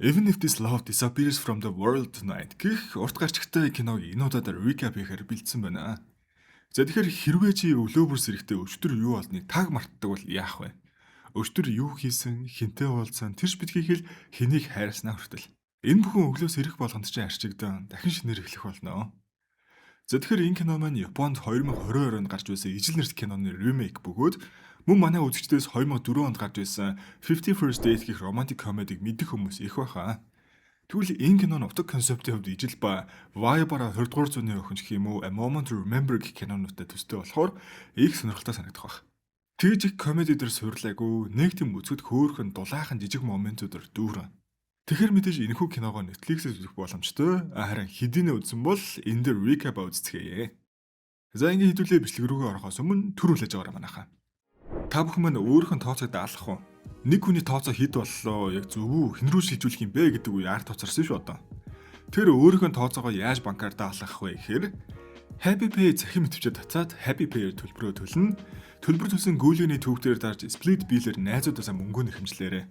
Even If This Love Disappears From the World Tonight гэх урт гарчигтай киног энэ удаад recap хийхээр бэлдсэн байна. За, тэгэхээр хэрвээ чи өглөө бүр сэрэхдээ өчигдөр юу болсныг таг мартдаг бол яах вэ? Өчигдөр юу хийсэн, хэнтэй уулзсан, тэрч битгий хэл, хэнийг хайрласнаа хүртэл. Энэ бүхэн өглөө сэрэх болгонд чинь арчигдан дахин шинээр эхлэх болно. За, тэгэхээр энэ кино маань Японд 2022 онд гарч байсан ижил нэрт киноны remake бөгөөд мөн манай үзэгчдээс 2004 онд гарч байсан 50 First Date гэх romantic comedy-г мэдэх хүмүүс их байхаа. Тэгвэл энэ кино нь утга концептын хувьд ижил ба vibe-аараа 20 дугаар зууны охин гэх юм уу, A Moment to Remember гэх кинонуудтай төстэй болохоор их сонирхолтой санагдах байх. Тэгж их comedy дээр суурлаагүй, нэг тийм үзэхэд хөөрхөн дулаахан жижиг моментуудаар дүүрэн. Тэгэхээр мэдээж энэхүү киногоо Netflix-ээс үзэх боломжтой. Харин хэдийнэ үзсэн бол энэ дээр recap үзцгээе. За, ингээд хэдүүлээ бичлэг рүүгээ орохоос өмнө түр хүлээж аваарай манайхаа. Та бүхэн маань өөрийнх нь тооцоог даалгах уу? Нэг хүний тооцоо хэд боллоо, яг зөв үү, хэн рүү шилжүүлэх юм бэ гэдэг үе ард тооцорсон шүү одоо. Тэр өөрийнх нь тооцоогоо яаж банкар даалгах вэ гэхээр Happy Pay цахим идэвчээр татаад Happy Pay-ээр төлбөрөө төлнө. Төлбөр төлсөн гүйлгээний түүхтээр дарж split bill-ээр найзуудаасаа мөнгөө нэхэмжлээрэй.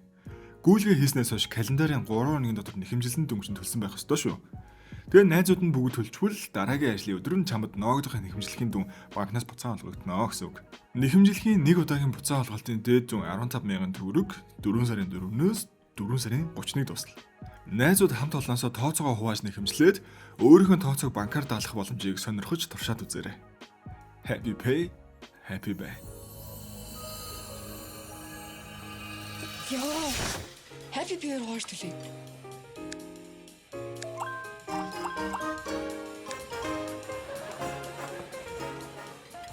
Гүйлгээ хийснээс хойш календарын 3 хоногийн дотор нэхэмжилсэн дүнг чинь төлсөн байх ёстой шүү. Тэгээ найзууд нь бүгд төлчвөл дараагийн ажлын өдөр нь чамд ноогдохын нэхэмжлэхийн дүн банкнаас буцаан олгогдоно гэсэн үг. Нэхэмжлэхийн нэг удаагийн буцаан олголтын дээд зүүн 15 мянган төгрөг 4 сарын 4-өөс 4 сарын 31-нд дуслаа. Найзууд хамт олноосоо тооцоогоо хувааж нэхэмжлээд өөрийнх нь тооцоог банкар даалгах боломжийг сонирхож туршаад үзээрэй. Happy Pay, Happy Pay. Яа. Happy Pay-ээр хувааж төлөе.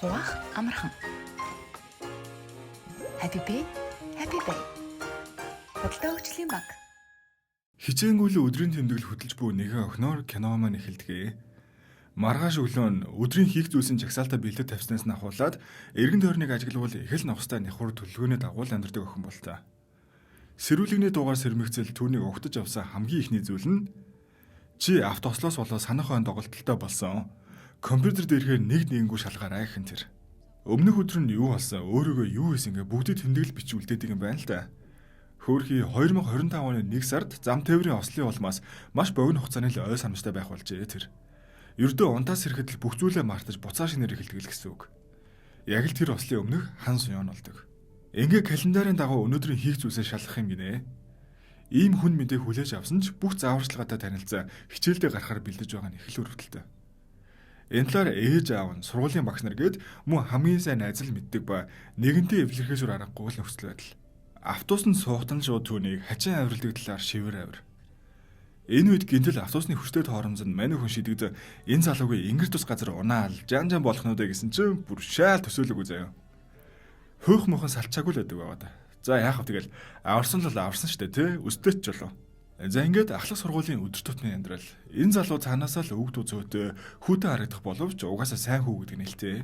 Хуваах амархан. Happy Pay, Happy Pay. Худалдаа хөгжлийн банк. Хичээнгүйлэн өдрийн тэмдэглэл хөдөлж буй нэгэн охиноор кино маань эхэлдэг. Маргааш өглөө нь өдрийн хийх зүйлсийн жагсаалтаа бэлдэж тавьснаас нь ахуулаад эргэн тойрныг ажиглавал их л новстай нихур төлөвлөгөөний дагуу л амьдардаг охин болтой. Сэрүүлэгний дугаар сэрмэгцэл түүнийг угтаж авсан хамгийн эхний зүйл нь чи автоослоос болоо санах ойн доголдолтой болсон. Компьютер дээрхээр нэг нэгэнгүй шалгаарай гэх нь тэр. Өмнөх өдөр нь юу болсон, өөрийгөө юу хийсэн гэ бүгдийг тэмдэглэл бичиж үлдээдэг юм байна л да. Хөөрхий 2025 оны 1 сард зам тээврийн ослын улмаас маш богино хугацааны л ой санамжтай байх болжээ тэр. Ердөө унтаас ирэхэд л бүх зүйлээ мартаж буцаа шинээр эхэлдэг л гэсэн үг. Яг л тэр ослын өмнөх хан суян болдог. Ингээ календарын дагуу өнөөдрийн хийх зүйлсээ шалгах юм гинэ. Ийм хүн мэдээ хүлээж авсан ч бүх зааварчилгаатай танилцсан хичээлдээ гарахаар бэлдэж байгаа нь их л өрөвдөлтэй. Энэ талаар ээж аав нь, сургуулийн багш нар гээд мөн хамгийн сайн найз л мэддэг ба нэгэнтээ эвлэрхээс өөр аргагүй л нөхцөл байдал. Автобусанд суухтан шууд түүнийг хачин авиралдаг талаар шивэр авир. Энэ үед гинтэл автобусны хүчтэй торомзонд мань хүн шидэгд энэ залуугийн ингэр тус газар унаал жан жан болох нь үү гэсэн чинь бүр шаал төсөөлөөгүй заяа. Хөөх мөхөн салчаагүй л байдаг байгаа да. За, яах вэ, тэгэл аварсан л аварсан штэ тий, өсдөж ч болов. За, ингээд ахлах сургуулийн өдөр тутмын амьдрал. Энэ залуу цаанаасаа л өвгд үзөөтэй хүүтэн харагдах боловч угаасаа сайн хүү гэдэг нэлтэй.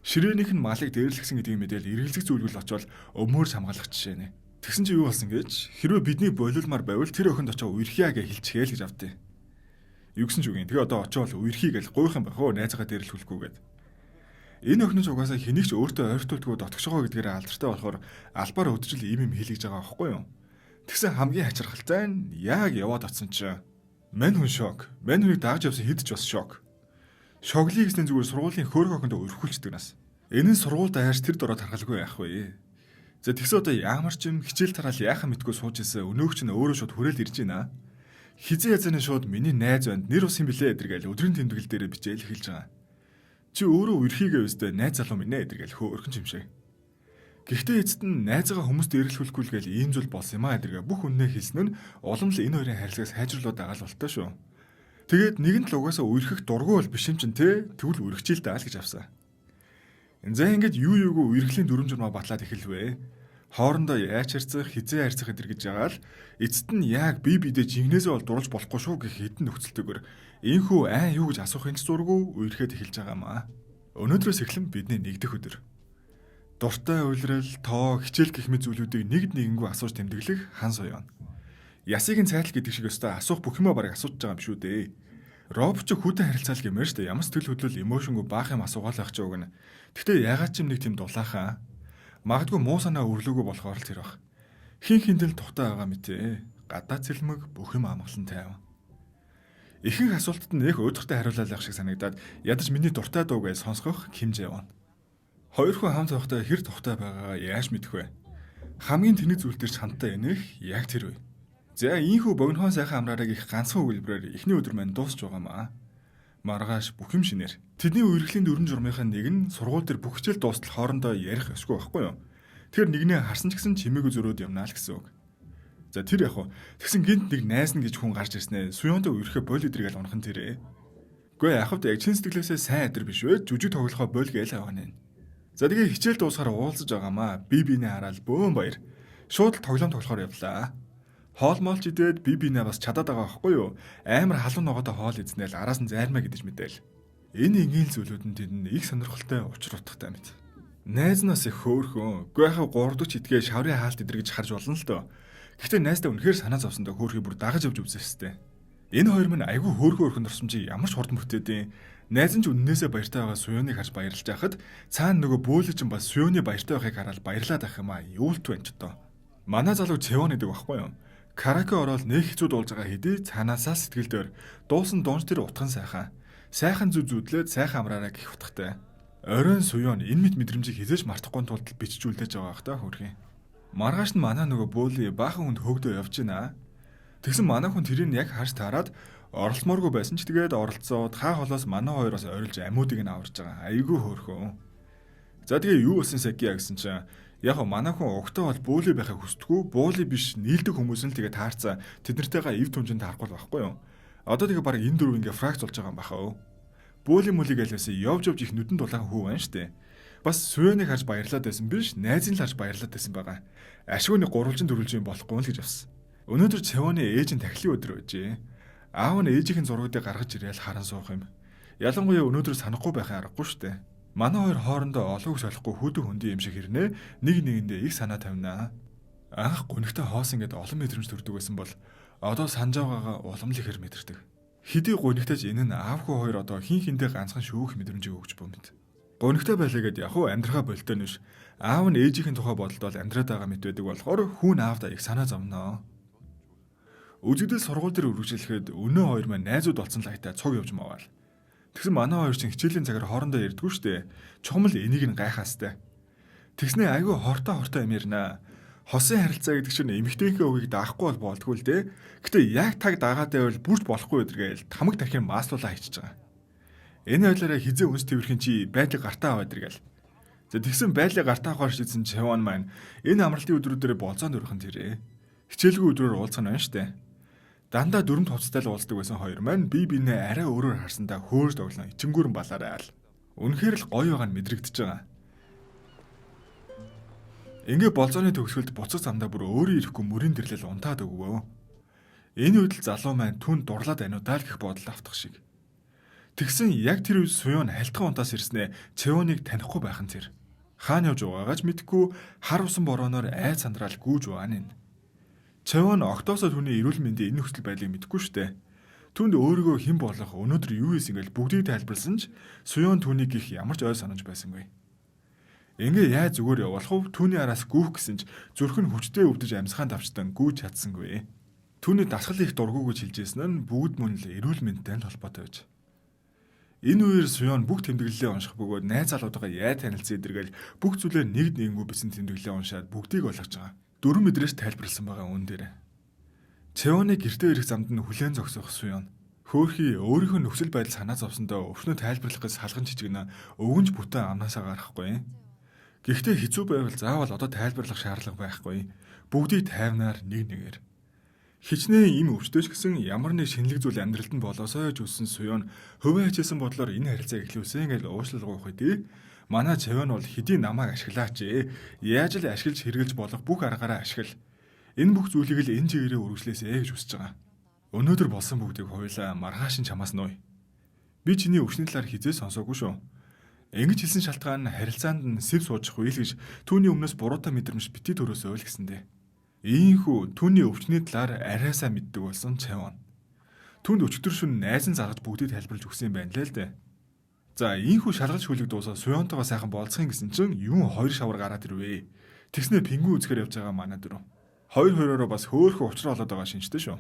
Ширээнийх нь малыг дээрлэхсэн гэдгийг мэдээл эргэлзэх зүйлгүй л очивол өмөр хамгаалах жишээ нэ. Тэгсэн чи юу болсон гэж, хэрвээ биднийг болиулмаар байвал тэр охинд очоо үерхье гэж хэлчихээ л гэж автыг. Юу гэсэн ч үгүй. Тэгээ одоо очиод үерхье гэж гуйх юм байх уу, найзгаа дээрлэхүүлэхгүй гээд. Энэ охин ч угаасаа хэнийг ч өөртөө ойртуулдгүй дотгошгоо гэдгээрээ алдартай болохоор албаар өдөжл ийм юм хийлгэж байгаа байхгүй юу? Тэгсэн хамгийн хачирхалтай нь яг яваад очсон чинь мань хүн шок. Мань хүнийг дагаж явсан хэд ч бас шок. Шоглыг гэснээр зүгээр сургуулийн хөөрхөн охиндоо өрхүүлчихдэг нас. Энэ нь сургуульд аяарч тэр дороо тархалгүй яах вэ? За, тэгсэн одоо ямар ч юм хичээл тараал яхаа мэдгүй сууж исэн өнөөгч нь өөрөө шууд хүрээл ирж байна. Хизээ язааны шууд миний найз банд нэр ус юм блэ эдэр гээл өдрийн тэмдэглэл дээрээ бичээл эхэлж байгаа. Чи өөрөө үерхийгээ өстэй найз залуу минь ээ эдэр гээл хөөрхөн чимшээ. Гэхдээ эцэст нь найзгаа хүмүүст эргэлхүүлэхгүй л гээл ийм зүйл болсон юм а эдэргээ бүх үннээ хэлсэн нь улам л энэ хоёрын харилцааг сайжруулаад байгаа л болтой шүү. Тэгээд нэгэн тал угаасаа үерхэх дургүй бол биш юм чинь те, тэгвэл үерхчихээ л даа л гэж авсан. За, ингээд юу юугүй үерхлийн дүрм журмаа батлаад эхэлвэ. Хоорондоо яаж харьцах, хизээ харьцах эдэр гэж байгаа л эцэст нь яг бие биедээ жинхнээсээ бол дурлж болохгүй шүү гэх хэдэн нөхцөлтэйгээр энхүү аа юу гэж асуухын ч зургүй үерхэд эхэлж байгаа юм аа. Өнөөдрөөс эхлэн бидний нэгдэх өдөр. Дуртай улирал, тоо, хичээл гэх мэт зүйлүүдийг нэг нэгэнгүй асууж тэмдэглэх хан суян. Ясыг нь цайтал гэдэг шиг өстой асуух бүх юмаа бараг асууж байгаа юм шүү дээ. Робот ч хүүтэй харилцаал гэмээр штэ, ямар сэтгэл хөдлөл эмошнгүй баах юм асуугаал байх ч уг нь. Гэхдээ ягаад ч юм нэг тийм дулаахан. Магадгүй муу санаа өрлөөгүй болохоор л тэр бах. Хин хинтэл тухтай байгаа мэтэ. Гадаа цэлмэг бүх юм амгалан тайван. Ихэнх асуултад нь их уйдгартай хариулаад байх шиг санагдаад ядаж миний дуртай дуу гэж сонсгох хэмжээ явна. Хоёр хүн хамт байхдаа хэр тухтай байгаагаа яаж мэдэх вэ? Хамгийн тэнэг зүйл дээр ч хамтдаа энэх яг тэр үе. За ийхүү богинохон сайхан амраарыг их ганцхан өгүүлбэрээр эхний өдөр маань дуусч байгаамаа. Маргааш бүх юм шинээр. Тэдний үерхлийн дөрвөн журмынхаа нэг нь сургууль дээр бүх хичээл дуустал хоорондоо ярих ёсгүй байхгүй юу? Тэр нэгнээ харсан ч гэсэн чимээгүй зөрөөд явнаа л гэсэн үг. За тэр яг хуу тэгсэн гинт нэг найз нь гэж хүн гарч ирснээ суёнтой үерхэ боль өдргээл унах нь тэрэ. Гүй яг хавд яг чин сэтгэлээсээ сайн адэр биш вэ? Жүжиг тоглохоо боль гээл авах нь. За тэгээ хичээл дуусахаар уулзаж байгаамаа. Би бинээ хараад бөөн баяр. Шууд л тоглоом тоглохоор явлаа. Хоол молч идээд би бинээ бас чадаад байгаа байхгүй юу? Амар халуун ногоотой хоол эзнээл араас нь зайрмаа гэдэж мэдээл. Энэ энгийн зүйлүүд нь тэдэнд их сонирхолтой учир утгатай мэт. Найз нь бас их хөөрхөн. Гүй яхав 3 дахь итгээ шаврын хаалт идэр гэж харж болно л доо. Гэхдээ найздаа үнэхээр санаа зовсондоо хөөрхий бүр дагаж явж үзээстэй. Энэ хоёр минь айгүй хөөрхөн өрхөн дурсам чи ямар ч хурдан бүтээдیں۔ Найз нь ч үннээсээ баяртай байгаа Суёныг харж баярлж байхад цаана нөгөө бөөлө чинь бас Суёны баяртай байхыг хараад баярлаад байх юм аа. Юу л түн ч одоо. Манай залуу Чевон гэдэг багхгүй юу? Караоке ороод нэг хэцүү дуулж байгаа хэдий цаанаасаа сэтгэл дээр дуусан дуунч тэр утган сайхан. Сайхан зүг зүудлээд сайхан амраараа гих утгатай. Оройн Суён энэ мэт мэдрэмжийг хизээж мартахгүй тулд бичиж үлдээж байгаа бах та хөөрхий. Маргааш нь манай нөгөө бөөли баахан хүнд хөөгдөө явж гинэ. Тэгсэн манай хүн тэрийг яг харж таарад оролцмооргүй байсан ч тэгээд оролцоод хаа холоос манай хоёроос орилж амьуудыг нь аварж байгаа. Айгүй хөөрхөн. За тэгээ юу болсон Сакия гэсэн чинь яг манай хүн угтаа бол бөөли байхыг хүсдэггүй. Буули биш нийлдэг хүмүүс нь л тэгээ таарцаа тэд нартайгаа эв түнжинд таарахгүй байхгүй юу? Одоо тэгээ баг энэ дөрөв ингээ фракц болж байгаа юм баха өө. Бөөли мүлиг альваасаа явж явж их нүдэн дулаахан хүү байна штэ. Бас Суёныг харж баярлаад байсан биш, найзын л харж баярлаад байсан байгаа. Ашгүй нэг гурвалжин дөрвөлжин болохгүй л гэж авсан. Өнөөдөр Чевоны ээж нь тахилын өдөр байжээ. Аав нь ээжийнхэн зургуудыг гаргаж ирээл харан суух юм. Ялангуяа өнөөдөр санахгүй байхын аргагүй штэ. Манай хоёр хоорондоо олон үг солихгүй хүүдэн хөндийн юм шиг хэрнээ нэг нэгэндээ их санаа тавина. Анх гунигтай хоосон гэдээ олон мэдрэмж төрдөг байсан бол одоо санаж байгаагаа улам л ихээр мэдэрдэг. Хэдий гунигтай ч энэ нь аав хүү хоёр одоо хин хиндээ ганцхан шүүх мэдрэмжийг өгч буй мэт. Гунигтай байлаа гэд яг уу амьдрахаа болтой нь биш. Аав нь ээжийнхэн тухай бодолд бол амьдраад байгаа мэт байдаг болохоор хүн аавдаа их санаа зовноо. Үзэгдэл сургууль дээр үргэлжлэхэд өнөө хоёр маань найзууд болсон лайтай цуг явж маваал. Тэгсэн манай хоёр чинь хичээлийн цагаар хоорондоо ярьдгүй штэ. Чухам л энийг нь гайхаастай. Тэгснээ айгүй хортой хортой юм ярина. Хосын харилцаа гэдэг чинь эмэгтэйнхээ үгийг даахгүй бол болдгоо л дээ. Гэтэ яг таг дагаад байвал бүрч болохгүй өдр гээл тамаг тархин маслуулаа хийчихэж байгаа. Энэ байлаараа хизээ үнс тэрхэн чи байдлыг гартаа аваад иргээл. За тэгсэн байдлыг гартаа авахар шийдсэн Чевон маань энэ амралтын өдрүүдээр болзоонд өрөх нь тэрэ. Хичээлгүй өдрөөр уулзах нь байна штэ. Дандаа дөрөв хувцастай л уулздаг байсан хоёр маань бие биенээ арай өөрөөр харсандаа хөөрж тоглон ичингүүрэн балаарай ал. Үнэхээр л гоё байгаа нь мэдрэгдэж байгаа. Ингээ болзооны төгсгөлд буцах замдаа бүр өөрөө ирэхгүй мөрийн дэрлэл унтаад өгвөө. Энэ үед л залуу маань түн дурлаад байна уу даа л гэх бодол автах шиг. Тэгсэн яг тэр үед Суён халтхан унтаас ирснээ Чевоныг танихгүй байх нь тэр. Хаана явж байгаагаа ч мэдэхгүй хар усан борооноор айц сандраал гүйж байгаа нэ. Чевон октоосоо түүний эрүүл мэндийн энэ нөхцөл байдлыг мэдэхгүй штэ. Түүнд өөрийгөө хэн болох өнөөдөр юу хийсэн гэж бүгдийг тайлбарласан ч Суён түүнийг гих ямар ч ой санаж байсангүй. Ингээ яа зүгээр явуулах вэ? Түүний араас гүйх гэсэн ч зүрх нь хүчтэй өвдөж амьсгаан давчтан гүйж чадсангүй. Түүний дасгал их дургу гэж хэлжсэн нь бүгд мөн л эрүүл мэндтэй л холбоотой байж. Энэ үеэр Суён бүх тэмдэглэлээ унших бөгөөд найз залуудаа яа танилцсан эдэргээл бүх зүйлээр нэг нэгэнгүү бисэн тэмдэглэлээ уншаад бүгдийг ойлгож байгаа. Дөрвөн мэдрээс тайлбарласан байгаа үн дээр. Чевоны гэртээ ирэх замд нь хүлээн зогсох Суён. Хөөхий өөрийнхөө нөхцөл байдал санаа зовсондоо өвчнөө тайлбарлах гэж салган жижигнэ өвгөнж бүтэн амнаасаа гарахгүй. Гэхдээ хэцүү байвал заавал одоо тайлбарлах шаардлага байхгүй. Бүгдийг тайвнаар нэг нэгээр. Хичнээн им өвчтөй ч гэсэн ямар нэг шинэлэг зүйл амьдралд нь болоосой гэж үссэн Суён хувиа хичээсэн бодлоор энэ харилцааг эхлүүлсэн гэж уушлал гуйх хэдий. Манай Чевон бол хэдий намайг ашиглаач ээ. Яаж л ашиглаж хэрэгжилж болох бүх аргаараа ашигла. Энэ бүх зүйлийг л энэ чигээрээ үргэлжлээсэй гэж хүсэж байгаа. Өнөөдөр болсон бүгдийг хоёулаа маргааш нь чамаас нууя. Би чиний өвчний талаар хизээ сонсоогүй шүү. Ингэж хэлсэн шалтгаан нь харилцаанд нь сэв суучих үйл гэж түүний өмнөөс буруутай мэдрэмж бити төрөөсөө л гэсэндээ. Ийхүү түүний өвчний талаар арайсаа мэддэг болсон Чевон. Түүнд өчигдөр шөнө найз нь заргаж бүгдийг тайлбарлаж өгсөн юм байна лээ л дээ. За ийхүү шалгалт шүлэг дуусаа Суёнтойгоо сайхан болцох юм гэсэн чинь юун хоёр шавар гараад ирвэ. Тэгснээ пингүү үзэхээр явж байгаа манай дөрөв. Хоёр хоёророо бас хөөхөн учраа олоод байгаа шинжтэй шүү.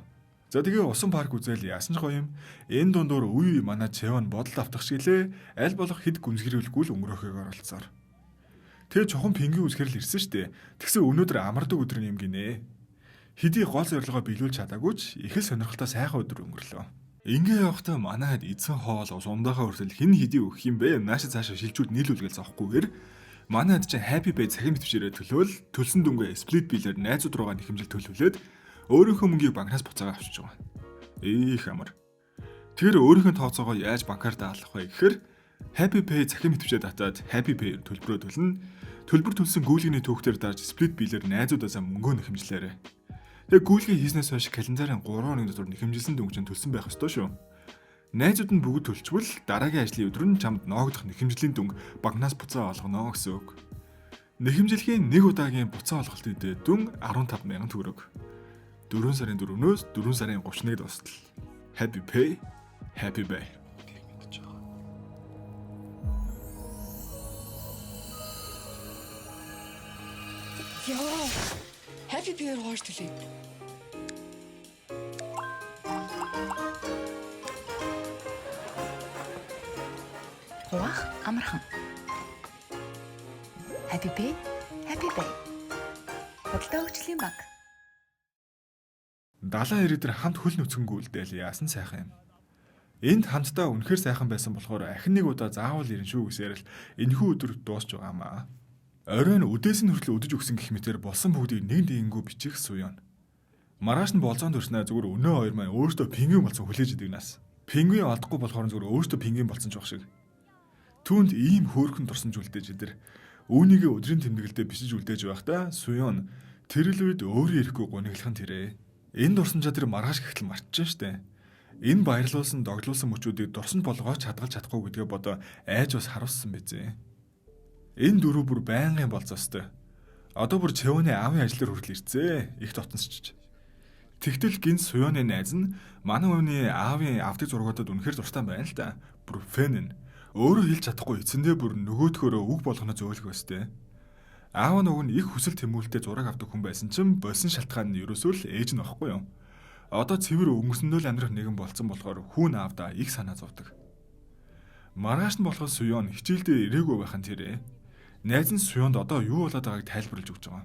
За тэгээ усан парк үзэл яасан ч гоё юм. Энэ дундуур үе үе манай Чеван бодолд автах шиглээ аль болох хэд гүнзгийрүүлгүй л өнгөрөөхийг оролцсоор. Тэгээ чухам пингвин үзэхэр л ирсэн штэ. Тэгсэн өнөөдөр амардаг өдөр юм гинэ. Хэдий гол зорилгоо биелүүлж чадаагүй ч их л сонирхолтой сайхан өдөр өнгөрлөө. Ингээ явахдаа манайд эзэн хоол ус ундаахаа хүртэл хэн хэдий өгөх юм бэ? Нааша цаашаа шилжүүл нийлүүлгээл зовхгүйгээр манайд чинь Happy Pay цахим битвчээрээ төлөөл төлсөн дүнгээ split bill-ээр найзууд руугаа нэхэмжил төлөвлөөд өөрийнхөө мөнгийг банкнаас буцаагаа авчиж байгаа. Их амар. Тэр өөрийнхөө тооцоогоо яаж банкар даалгах вэ гэхээр Happy Pay цахим идэвчээ татаад Happy Pay төлбөрөө төлнө. Төлбөр төлсөн гүйлгэний түүхтэр дарж split bill-ээр найзуудаасаа мөнгөө нэхэмжлээрэ. Тэгээ гүйлгээ хийснээс хойш календарын 3 хоногийн дотор нэхэмжилсэн дүнг чинь төлсөн байх ёстой шүү. Найзууд нь бүгд төлчвөл дараагийн ажлын өдөр нь чамд ноогдох нэхэмжлийн дүнг банкнаас буцаа олгоно гэсэн үг. Нэхэмжлэгийн нэг удаагийн буцаа олголтын дэд дүн 15,000 төгрөг. 4 сарын 4-өөс 4 сарын 31-нд дуустал. Happy Pay, Happy Bay. Яа. Happy Bear хойш төлөө. Хуваах амархан. Happy Pay, Happy Bay. Худалдаа хөгжлийн банк. Далайн хэрэг дээр хамт хөл нүцгэнгүй үлдээл яасан сайхан юм. Энд хамтдаа үнэхээр сайхан байсан болохоор ахин нэг удаа заавал ирнэ шүү гэсээр л энэхүү өдөр дуусч байгаамаа. Оройн үдээс нь хүртэл өдөж өгсөн гэх мэтэр болсон бүгдийг нэг нэгэнгүй бичих суян. Маргааш нь болзоон төрснөө зүгээр өнөө хоёр маань өөртөө пингвин болсон хүлээж идэг нас. Пингвин олдохгүй болохоор зүгээр өөртөө пингвин болсон ч байх шиг. Түүнд ийм хөөрхөн дурсамж үлдээж идэр. Үүнийгээ өдрийн тэмдэглэлдээ бичиж үлдээж байхдаа Суён тэр л үед өөрөө ирэхгүй гуниглах нь тэрэ. Энэ дурсамжаа тэр маргааш гэхтэл мартчихсан штэ. Энэ баярлуулсан догдлуулсан мөчүүдийг дурсамж болгооч хадгалж чадахгүй гэдгээ бодоо айж бас харуулсан бизээ. Энэ дөрөв бүр байнгын болзоостой. Одоо бүр Чевоны аавын ажил дээр хүртэл ирцээ. Их дотносчиж. Тэгтэл гинт Суёны найз нь манай хүний аавын авдаг зургуудад үнэхэр дуртай байна л да. Бүр фэн нь. Өөрөө хэлж чадахгүй эцэндээ бүр нөгөөдхөөрөө үг болгоно зөөлөх өстэй. Аав нөгөө нь их хүсэл тэмүүлэлтэй зураг авдаг хүн байсан чинь болсон шалтгаан нь ерөөсөө л ээж нь багхгүй юу. Одоо цэвэр өнгөрсөндөө л амьдрах нэгэн болцсон болохоор хүүн аавдаа их санаа зовдөг. Маргааш нь болохоос Суён хичээлдээ ирээгүй байх нь тэрэ. Найз нь Суёнд одоо юу болоод байгааг тайлбарлаж өгч байгаа.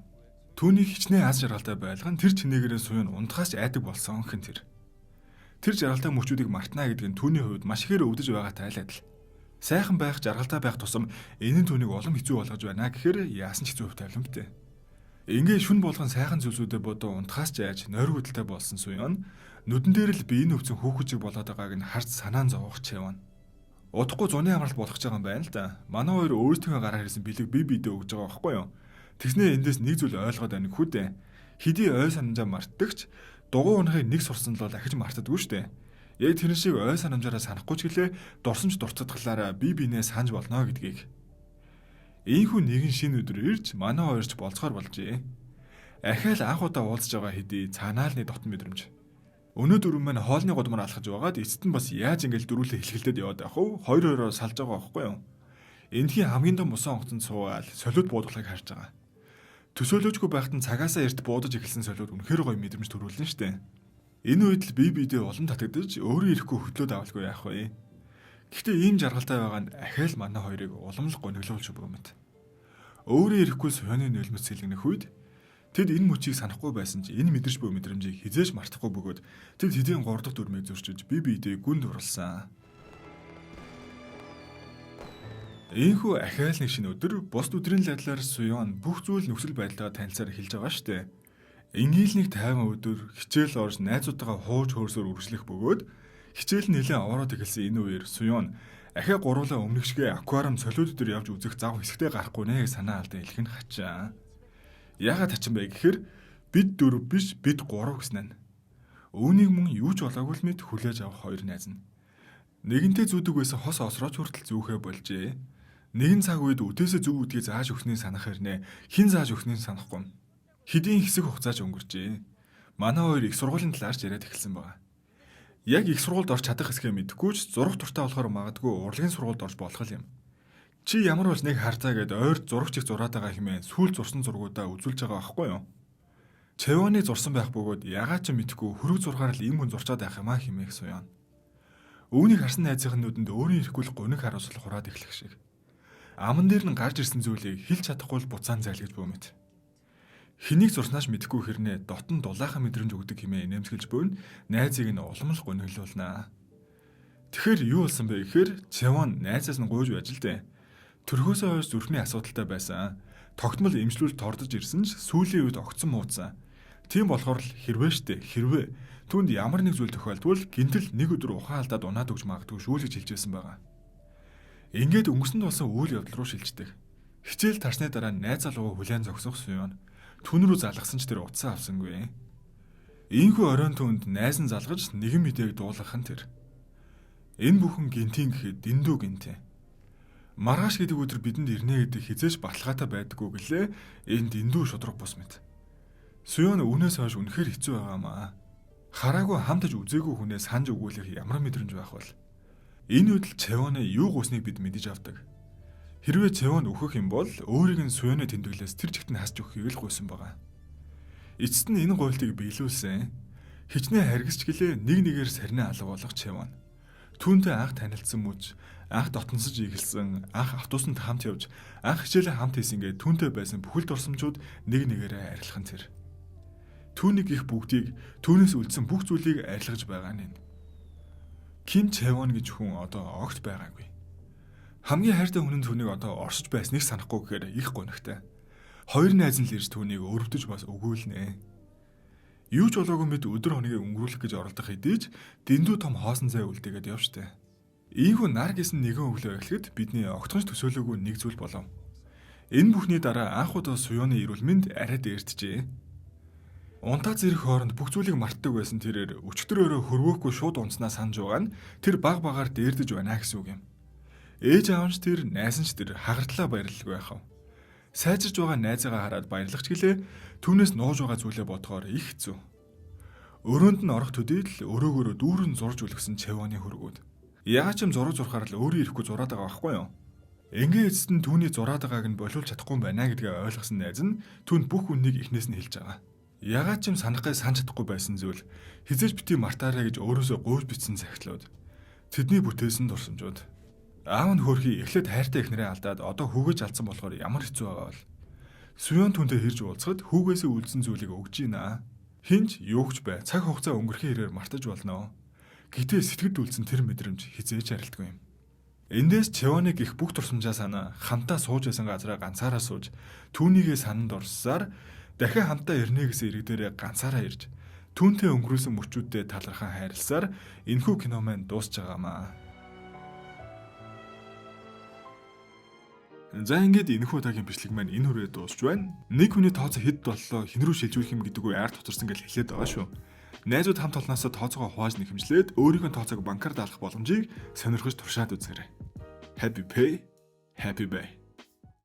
Түүнийг хичнээн аз жаргалтай байлган тэр чинээгээрээ Суён унтахаас ч айдаг болсон гэх нь тэр. Тэр жаргалтай мөчүүдийг мартнаа гэдэг нь түүний хувьд маш ихээр өвдөж байгаатай л адил. Сайхан байх, жаргалтай байх тусам энэ нь түүнийг улам хэцүү болгож байна гэхээр яасан ч хэцүү хөв тавилантай. Ингээ шүн болгон сайхан зүйлсүүдэд бодоо унтахаас ч айж нойргүйдэлтэй болсон Суён нүдэн дээр л биеийн өвцөн хүүхэжиг болоод байгааг нь харж санаан зовох чиван. Удахгүй зуны амралт болох гэж байгаа юм байна л да. Манай хоёр өөрсдийнхөө гараар ирсэн бэлэг бие биедээ өгж байгаа байхгүй юу? Тэгснээ эндээс нэг зүйл ойлгоод байна хүү дээ. Хэдий ой санамжаа мартдагч дугуй унахыг нэг сурсан л бол ахиж мартдаггүй шүү дээ. Яг тэрэн шиг ой санамжаараа санахгүй ч гэлээ дурсамж дуртадгалаараа бие биенээ санаж болно гэдгийг. Ийхүү нэгэн шинэ өдөр ирж манай хоёрч болцохоор болжээ. Ахаал анх удаа уулзж байгаа хэдий цаанаа л нэг дотн мэдрэмж. Өнөө дөрөв маань хоолны гудмаар алхаж байгаад эцэст нь бас яаж ингээл дөрүүлээ хэлхэлдээд яваад байх вэ? Хоёр хоёроо салж байгаа байхгүй юу? Эндхийн хамгийн том усан онгоцонд суугаад солиуд буудахыг харж байгаа. Төсөөлөөжгүй байхад нь цагаасаа эрт буудаж эхэлсэн солиуд үнэхээр гоё мэдрэмж төрүүлнэ штэ. Энэ үед л бие биедээ улам татагдаж өөрөө ирэхгүй хөдлөөд авалгүй яах вэ? Гэхдээ ийм жаргалтай байгаа нь ахаал манай хоёрыг улам л гониглуулж буй мэт. Өөрөө ирэхгүй соёны нөлмөц сэлгэнэх үед тэд энэ мөчийг санахгүй байсан ч энэ мэдэрч буй мэдрэмжийг хизээж мартахгүй бөгөөд тэд хэдийн 3 дахь дүрмийг зөрчиж бие биедээ гүнд дурлсан. Ийхүү ахаал нэг шинэ өдөр бусд өдрийн л адилаар Суён бүх зүйл нөхцөл байдлаа танилцаар эхэлж байгаа штэ. Энгийн л нэг тайван өдөр хичээл орж найзуудтайгаа хууж хөөрсөөр үргэлжлэх бөгөөд хичээл нь нэлээд овроод эхэлсэн энэ үеэр Суён ахиа гуруулаа өмнөх шигээ аквариум солиуд дээр явж үзэх зав хэсэгтээ гарахгүй нэ гэж санаа алдсан хэлэх нь хачаа. Яагаад хачин бэ гэхээр бид дөрөв биш бид гурав гэсэн нь. Үүнийг мөн юу ч болоогүй л мэд хүлээж авах хоёр найз нь. Нэгэнтээ зүүдэг байсан хос осрооч хүртэл зүүхэ болжээ. Нэгэн цаг үед үдээсээ зүг үдгийг зааж өгснийг санах хэрнээ хэн зааж өгснийг санахгүй. Хэдийн хэсэг хугацааж өнгөрчээ. Манай хоёр их сургуулийн талаар ч яриад эхэлсэн байгаа. Яг их сургуульд орч чадах хэсгээ мэдэхгүй ч зурах дуртай болохоор магадгүй урлагийн сургуульд орж болох юм. Чи ямар бол нэг харцаа гэд ойр зурагч их зураад байгаа хэмээн сүүл зурсан зургуудаа үзүүлж байгаа байхгүй юу? Чэвоны зурсан байх бөгөөд ягаад ч мэдэхгүй хөрөг зургаар л ийм хүн зурчаад байх юм а хэмээх Суён. Үүнийг харсан найзынх нь нүдэнд өөрийн ирэхгүй л гуниг харуулсал хураад эхлэх шиг. Аман дээр нь гарч ирсэн зүйлийг хэлж чадахгүй л буцаан зайлгаж буй мэт. Хэнийг зурснаас мэдэхгүй хэрнээ дотн дулаахан мэдрэмж өгдөг хэмээн инээмсэглэж буйн найзыг нь улам л гуниглуулнаа. Тэгэхээр юу болсон бэ гэхээр Чэвон найзаас нь гуйж байж л дээ. Төрхөөсөө хойш зүрхний асуудалтай байсан. Тогтмол эмчлүүлэлт тордож ирсэн ч сүүлийн үед огцон муудсан. Тийм болохоор л хэрвээ штэ хэрвээ түүнд ямар нэг зүйл тохиолдвол гинтэл нэг өдөр ухаан алдаад унаад өгч магадгүй шүү л гэж хэлж байсан байгаа. Ингээд өнгөрсөн тулсан үйл явдал руу шилждэг. Хичээл тарсны дараа найз залуугаа хүлээн зогсох Суён. Түн рүү залгасан ч тэр утсаа авсангүй. Ийхүү оройн түүнд найз нь залгаж нэгэн мэдээг дуулгах нь тэр. Энэ бүхэн гинтийн гэхэд дэндүү гинтийн. Маргааш гэдэг өдөр бидэнд ирнэ гэдэг хизээч баталгаатай байдаггүй гэлээ энэ дэндүү шудраг бус мэт. Суён үүнээс хойш үнэхээр хэцүү байгаамаа. Хараагүй хамтаж үзээгүй хүнээ санаж өгүүлэх ямар мэдрэмж байх вэ? Энэ үед л Чэвоны юу гуйсныг бид мэдэж авдаг. Хэрвээ Чэвон өөхөх юм бол өөрийг нь Суёны тэмдэглээс тэр чигт нь хасч өгөхийг л гуйсан байгаа. Эцэст нь энэ гуйлтыг биелүүлсэн. Хичнээн харгисч гэлээ нэг нэгээр сарнай алга болох Чэвон. Түүнтэй анх танилцсан мөч, анх дотносож игэлсэн, анх автобусанд хамт явж, анх хичээлээ хамт хийсэн гээд түүнтэй байсан бүхэл дурсамжууд нэг нэгээрээ арилхан тэр. Түүнийг их бүгдийг түүнээс үлдсэн бүх зүйлийг арилгаж байгаа нь. Ким Чэвон гэж хүн одоо огт байгаагүй. Хамгийн хайртай хүн нь түүнийг одоо оршиж байсныг санахгүй гэхээр их гонигтай. Хоёр найз нь л ирж түүнийг өрөвдөж бас өгөөлнэ. Юу ч болоогүй мэд өдөр хоногийг өнгөрүүлэх гэж оролдох хэдий ч дэндүү том хоосон зай үлдээгээд явжтэй. Ийхүү нар гэсэн нэгэн өглөө эхлэхэд бидний огтхонч төсөөлөөгүй нэг зүйл болов. Энэ бүхний дараа анх удаа Суёны эрүүл мэнд арай дээрджээ. Унтаа зэрэг хооронд бүх зүйлийг мартдаг байсан тэрээр өчтөр өрөө хөрвөөхгүй шууд унтснаа санаж байгаа нь тэр баг багаар дээрдэж байна гэсэн үг юм. Ээж аав нь ч тэр, найз нь ч тэр хагартлаа баярлалгүй байх вэ. Сайжирч байгаа найзаагаа хараад баярлах ч гэлээ түүнээс нууж байгаа зүйлээ бодохоор их хэцүү. Өрөөнд нь орох төдий л өрөөгөөрөө дүүрэн зурж үлгсэн Чэвоны хөргүүд. Яагаад ч юм зураг зурхаар л өөрөө ирэхгүй зураад байгаа байхгүй юу? Ингээ эцэст нь түүний зураад байгааг нь болиулж чадахгүй юм байна гэдгээ ойлгосон найз нь түүнд бүх үннийг эхнээс нь хэлж байгаа. Яагаад ч юм санахгүй санаж чадахгүй байсан зүйл хизээж бити мартаарай гэж өөрөөсөө гуйж бичсэн захидлууд. Тэдний бүтээсэн дурсамжууд. Аав нь хөөрхий эхлээд хайртай эхнэрээ алдаад одоо хүүгэж алдсан болохоор ямар хэцүү байгаа бол. Суён түүнтэй хэрж уулзахад хүүгээсээ үлдсэн зүйлийг өгч гинэ. Хинч юугч бай цаг хугацаа өнгөрхийн хэрээр мартаж болно. Гэтэ сэтгэлд үлдсэн тэр мэдрэмж хизээж арилдаггүй юм. Эндээс Чэвоныг их бүх дурсамжаа санаа хамтаа сууж байсан газараа ганцаараа сууж түүнийгээ сананд орсоор дахин хамтаа ирнэ гэсэн иргэдэрээ ганцаараа ирж түүнтэй өнгөрүүлсэн мөчүүдэд талархан хайрласаар энэхүү кино маань дуусч байгаамаа. За ингээд энэхүү удаагийн бичлэг маань энэ хүрээ дуусч байна. Нэг хүний тооцоо хэд боллоо, хэн рүү шилжүүлэх юм гэдэг үе ард хоцорсон гэж хэлээд байгаа шүү. Найзууд хамт олноосоо тооцоогоо хувааж нэхэмжлээд өөрийнхөө тооцоог банкар даалгах боломжийг сонирхож туршаад үзээрэй. Happy Pay, Happy Bay.